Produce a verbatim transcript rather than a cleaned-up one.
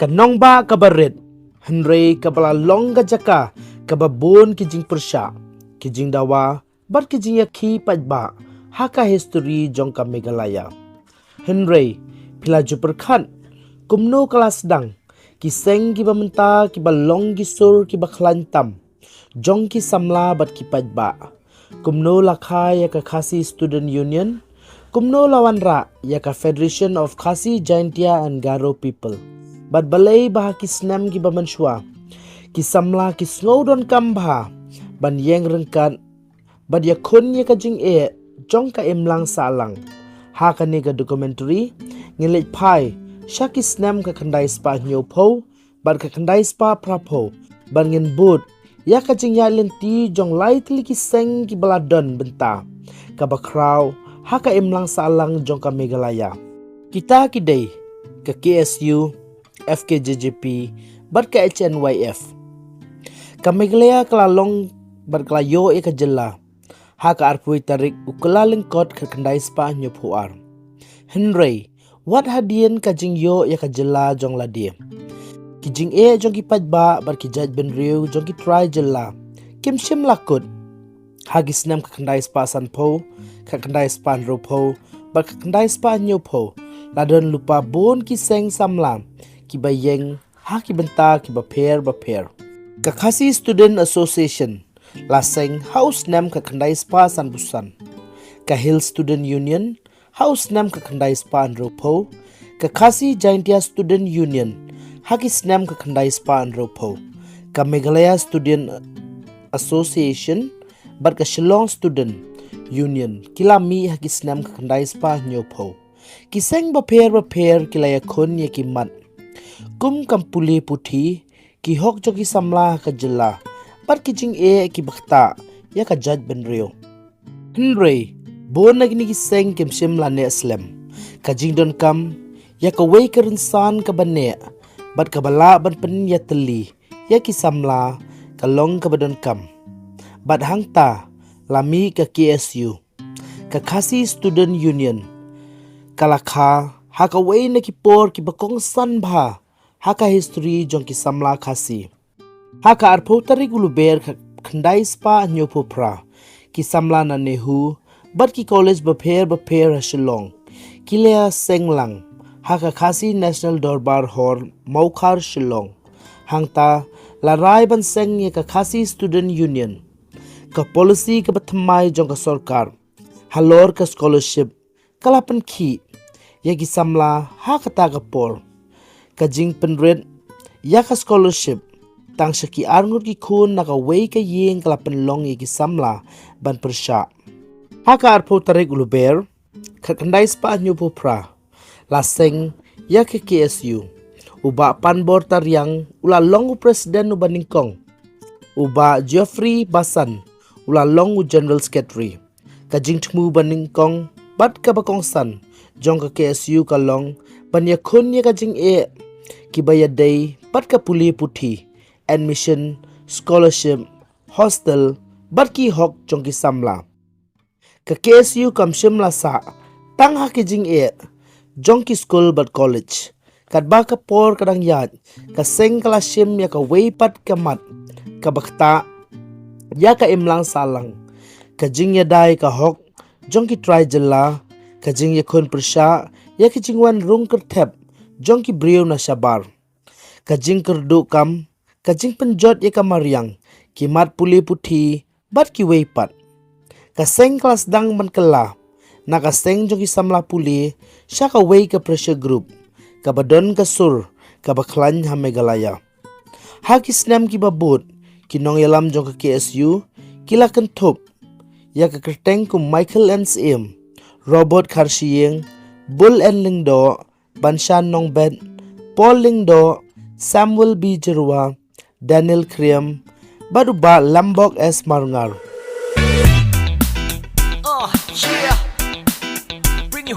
Ka nongbah kaba rit, hynrei kaba la long ka jaka kaba bun ki jingpyrshah, ki jingdawa bad ki jingïakhih paidbah ha ka histori jong ka Meghalaya. Hynrei phi la ju pyrkhat kumno ka la sdang, ki seng kiba mynta kiba long ki sur kiba khlaiñ tam jong ki samla bad ki paidbah. Kumno la kha ïa ka Khasi Student Union, kumno la wanrah ïa ka Federation of Khasi Jaintia and Garo People. Bad balei ba ha ki snem kiba mynshuwa ki samla ki sngew donkam bha ban ïeng ryngkat bad ïakhun ïa ka jingeh jong ka imlang sahlang. Ha kane ka documentary ngin leit phai sha ki snem ka khyndai spah hynñiew phew bad ka khyndai spah phra phew bad ngin bud ïa ka jingïaid lynti jong lai tylli ki seng kiba la don bynta kaba khraw ha ka imlang sahlang jong ka Meghalaya. Kita ki dei ka K S U, F K J J P bad ka H N Y F. Ka Meghalaya ka la long bad ka la ïoh ïa ka jylla ha ka arphew tarik u Kyllalyngkot khatkhyndai spah hynñiew phew ar. Hynrei wat hadien ka jingïoh ïa ka jylla jong lade, ki jingeh jong ki paidbah bad ki jaitbynriew jong ki trai jylla kim shym la kut. Ha ki snem khatkhyndai spah sanphew, khatkhyndai spah hynriewphew bad khatkhyndai spah hynñiewphew la don lypa bun ki seng samla kiba ïeng ha ki bynta kiba pher bapher. Ka Khasi Student Association la seng ha u snem khatkhyndai spah sanphew san. Ka Hill Student Union ha u snem khatkhyndai spah hynriewphew. Ka Khasi Jaintia Student Union ha ki snem khatkhyndai spah hynriewphew. Ka Meghalaya Student Association bad ka Shillong Student Union ki la mih ha ki snem khatkhyndai spah hynñiewphew. Ki seng bapher bapher ki la ïakhun ïa ki mat kum ka pule puthi, ki hok jong ki samla ha ka jylla bad ki jingeh kiba ktah ïa ka jaitbynriew. Hynrei bun na kine ki seng kim shym la neh slem. Ka jingdonkam ïa kawei ka rynsan kaba neh bad kaba lah ban pynïatylli ïa ki samla ka long kaba donkam. Bad hangta la mih ka K S U, ka Khasi Student Union. Ka la kha ha kawei na ki por kiba kongsan bha ha ka histori jong ki samla Khasi. Ha ka arphew tarik u Lber khatkhyndai spah hynñiewphew phra, ki samla na NEHU bad ki college bapher bapher ha Shillong ki la seng lang ha ka Khasi National Dorbar Hall, Mawkhar, Shillong. Hangta la rai ban seng ïa ka Khasi Student Union. Ka policy kaba thymmai jong ka sorkar halor ka scholarship ka la pynkhih ïa ki samla ha kata ka por. Ka jingpynrit ïa ka scholarship tang sha ki arngut ki khun na kawei ka ïing ka la pynlong ïa ki samla ban pyrshah. Ha ka arphew tarik u Lber khatkhyndai spah hynñiewphew phra, la seng ïa ka K S U. U Bah Panbor Tariang u la long u president uba nyngkong. U Bah Geoffrey Basan u la long u general secretary. Ka jingthmu ba nyngkong bad kaba kongsan jong ka K S U ka long ban ïakhun ïa ka jingeh kiba ïadei bad ka pule puthi, admission, scholarship, hostel bad ki hok jong ki samla. Ka K S U kam shym la sah tang ha ki jingeh jong ki skul bad college. Katba ka por ka dang ïaid, ka seng ka la shim ïa kawei pat ka mat kaba ktah ïa ka imlang sahlang, ka jingïada ïa ka hok jong ki trai jylla, ka jingïakhun pyrshah ïa ki jingwan rung kyrthep jong ki briew na shabar, ka jingkyrduh kam, ka jingpynjot ïa ka mariang, ki mat pule puthi bad kiwei pat. Ka seng ka la sdang ban kylla na ka seng jong ki samla pule sha kawei ka pressure group kaba don ka sur kaba khlaiñ ha Meghalaya. Ha ki snem kiba bud, ki nongïalam jong ka K S U ki la kynthup ïa ka kyrteng kum Michael N Syiem, Robert Kharshiing, Bull N Lyngdoh, Banshan Nongbet, Paul Lyngdoh, Samuel B Jyrwa, Daniel Khyriem bad u Bah Lambok S Marngar.